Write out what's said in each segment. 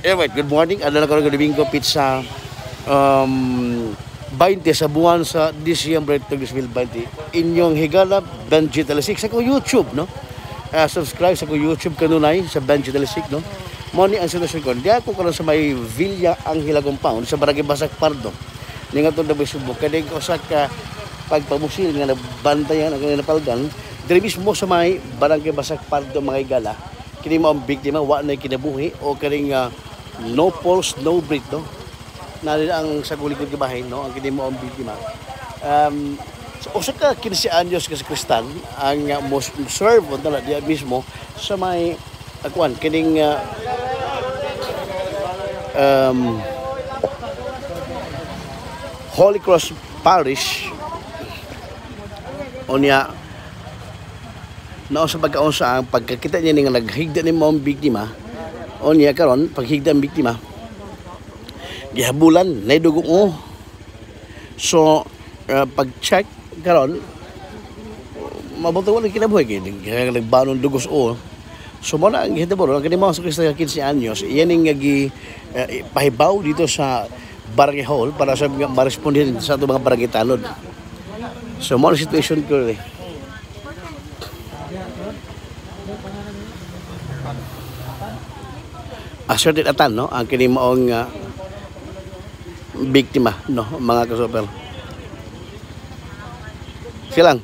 Anyway, good morning. Ano na karon, Domingo, petsa 20 sa buwan sa Disyembre 2020. Inyong higala, Benji Talisik, sa akong YouTube, no? Subscribe sa akong YouTube kanunay sa Benji Talisik, no? Mo ni ang sitwasyon ko. Di ako karon sa may Villa Angela Compound sa Barangay Basak Pardo. Ni nga itong Subo. Kaya ko sa ka pagpamusil nga nabantayan ang napalgan diri mismo sa may Barangay Basak Pardo, mga higala. Kini mo ang biktima, wa na kinabuhi o kining no pulse, no breath, no? Nalil ang sa kulikod gabahin, no? Ang kini mo ang biktima. So, usa ka 15 anyos ka sakristan ang most serve unta diya mismo sa may akuan kining Holy Cross Parish. Unya nao sa pagkaunsa ang pagkakita niya nga naghigda ni mo ang biktima. Unya karon paghigda ang biktima, gihabulan na dugo oh. So pag-check karon, mabuto wala kinabuhi kay nagbanon dugos oh. So mo na ang gihitabo ang kini mga sa 15 anyos, iyan ang gi pahibaw dito sa barangay hall para sa mga maresponde sa ato mga barangay tanod. So mo na situation ko eh. Asserted atan, no, ang kini maong biktima, no, mga kasopel. Silang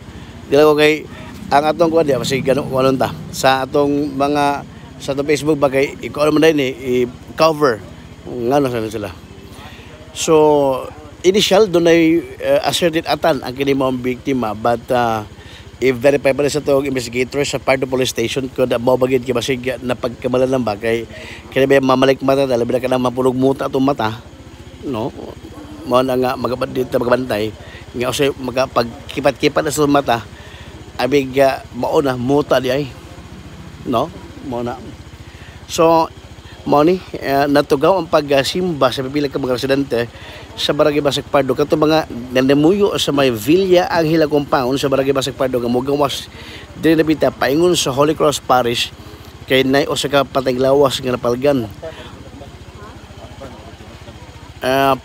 dila ko kay ang atong kuan di kasi gano kuan ta sa atong mga sa atong Facebook ba kay ikaw man din eh, i-cover ngano sa sila. So initial dunay asserted atan ang kini maong biktima, but i-verify pa rin sa itong investigator sa Pardo Police Station kung mao bagid kay basig napagkamalan lang ba kay kaya ba mamalik mata dahil ka na mapulog muta atong mata, no? Mao na nga magabad dito magabantay nga usay magapagkipat-kipat na sa mata abig mao na muta di ay, no? Mao na. So mao ni natugaw ang pagsimba sa pipila ka mga residente sa Barangay Basak Pardo kato mga nanamuyo sa may Villa Angela Compound sa Barangay Basak Pardo nga mogawas diri napita paingon sa Holy Cross Parish kay nay usa ka patay lawas nga napalgan.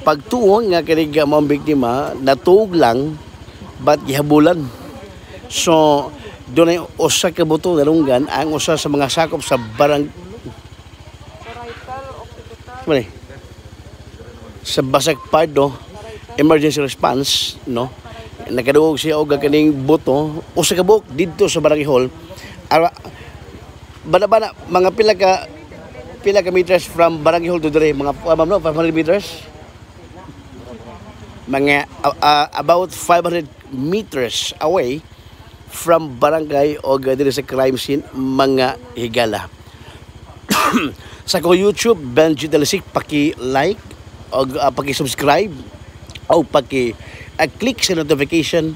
Pagtuo nga kini nga mao ang biktima natuog lang but gihabulan. So dunay usa ka buto nalunggan ang usa sa mga sakop sa barang Mali. Sa Basak Pardo emergency response, no, nakaduog siya og kaning buto usa ka buok didto sa barangay hall. Ara bana-bana mga pila ka meters from barangay hall to dire, mga ma'am, no, 500 meters, mga about 500 meters away from barangay o diri sa crime scene, mga higala. Sa ko YouTube, Benji Talisik, paki-like o paki-subscribe o paki click sa notification,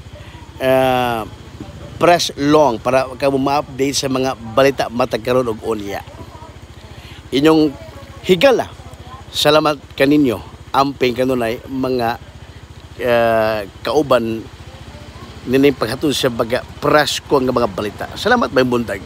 press long para ka mo ma-update sa mga balita matag karon og unya. Inyong higala, salamat kaninyo, amping kanunay mga kauban nining paghatod sa baga presko nga mga balita. Salamat, may buntag.